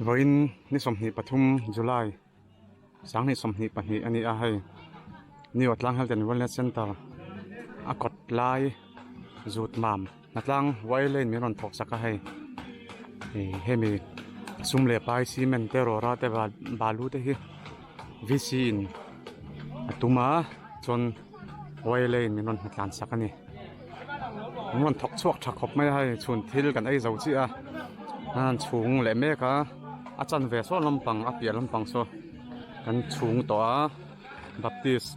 Vawiin ni 23 July 2022 a ni a hei New Atlang Health and Wellness Centre a kawt lai zut mam hnatlang wire lane min rawn thawk sak a hei ih hemi sum leh pai cement te rawra te balu te hi V C in a tum a chuan wire lane min rawn hnatlan sak a ni. An rawn thawk chhuak tha khawp mai a hei chhun thil kan ei zo chiah a an chhung leh mek a a chanve saw lampang a piah lampang saw kan chhung tawh a baptist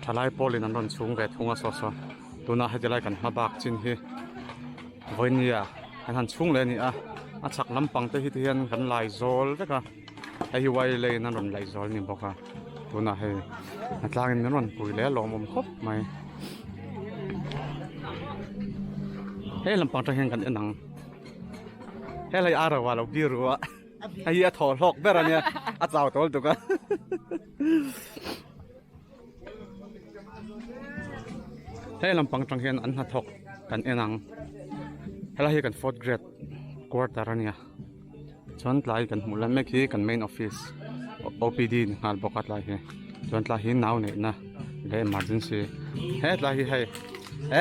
thalai pawlin an rawn chhung ve thung a saw saw tunah heti lai kan hma bak chin hi vawinia an han chhung leh a ni a a chhak lampang te hi ti hian kan lai zawl vek a hei hi wire lane an rawn laih zawl a ni bawk a tunah hei a tlangin min rawn pui leh a lawmawm khawp mai he lampang atang hian kan en ang helai a ro a lo biru a hei hi a thaw hlawk ber a nia a chau tawl tuk a he lampang atang hian an hnathawk kan en ang helai hi kan fourth grade quarter a nia. Chuan tlai kan hmuh lai mek hi kan main office O_P_D ni nghal bawk a tlai hi chuan tlai hi nau neihna leh emergency he tlai hi hei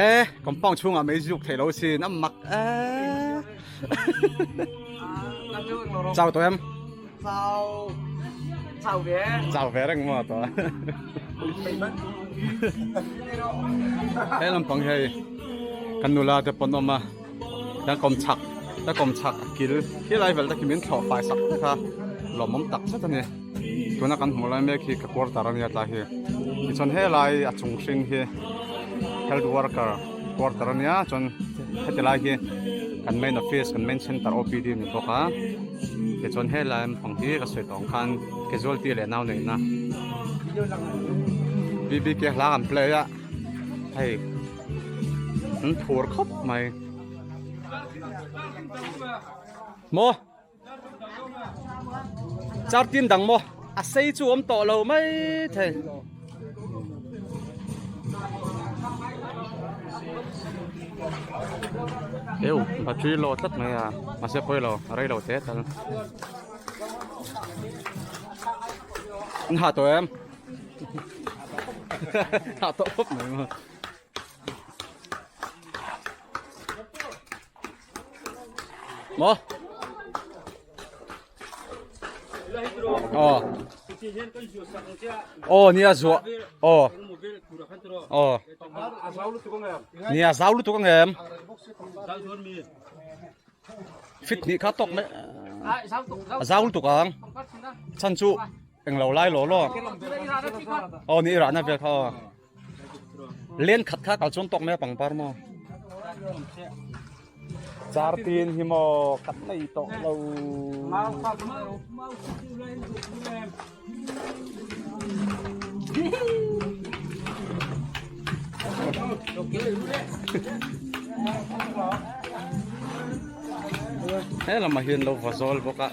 eh compound chhungah mei zuk theih loh sin a mak eee chau tawh em chau chau ve chau ve reng maw tawh he lampang hei kan nula te pawn awm a. Kan kawm chhak ka kawm chhak a kil khi lai vel te khi min thlawh fai sak vek a lawmawm tak zet a ni tuna kan hmuh lai mek hi ka quarter a nia tlai hi tichuan helai a chung hring hi health worker quarter a nia chuan heti lai hi kan main office kan main center O_P_D a ni bawk a tichuan helai lampang hi ka sawi tawh ang khan casualty leh nau neihna B_B_K hla kan play a hei. An phur khawp mai. Maw? Char tin dang maw? A sei chu awm tawh lo mai thei. Eu, battery low tlat mai a. Mahse pawi lo, a rei lo te tal. An ha tawh em? Ha tawh khawp mai maw? Maw? Aw. Aw nia zuah. Aw. Aw. Nia zau lutuk ang em? Fit hnih kha tawk mai. A zau lutuk ang. Chhan chu englo lai law law. Aw ni rahna vel kha aw. Len khat kha kal chuan tawk mai a pangpar maw. Char tin hi maw kan nei tawh lo. He lamah hian lo va zawl bawk a.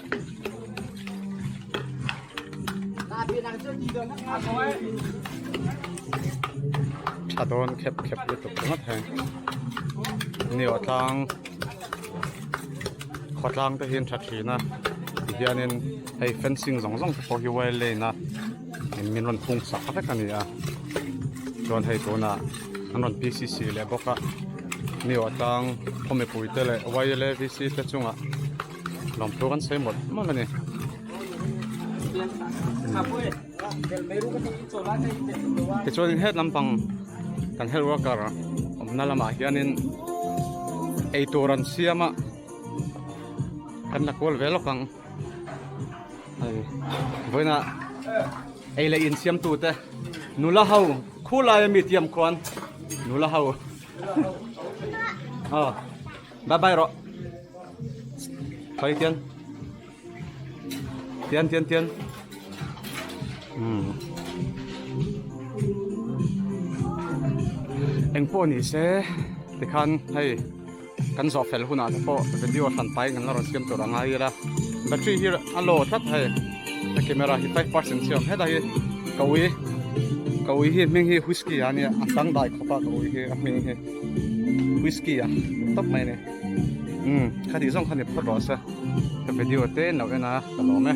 Tha dawn khep khep lutuk ringawt hei ni aw tlang khawtlang te hian tha thin a tihianin hei fencing zawng zawng te pawh hi wire lane a min rawn hung sak vek a ni a chuan hei tunah an rawn P_C_C leh bawk a ni aw tlang khaw mipui te leh wire leh V_C te chungah. Lawmthu kan sawi mawlh mawlh a ni. Tichuanin het lampang kan health worker awmna lamah hianin eitur an siam a kan la kual ve lawk ang hei vawiinah ei leh in siam tute nula ho khulai ami tiam khuan nula ho aw. Bye bye rawh. Khawi tian. Tian tian tian. Hmm. Eng pawh ni se tikhan hei kan zawh fel hunah te pawh video hran pai kan la rawn siam tur a ngai ila battery hi a low tlat hei a camera hi 5% siam heta hi ka ui ka ui hi hming hi whisky a nia a dangdai khawp a ka ui hi a hming hi. Whisky a tawp mai a ni. Umm kha tih zawng kha ni phawt rawh se ka video te in lo en a ka lawm e.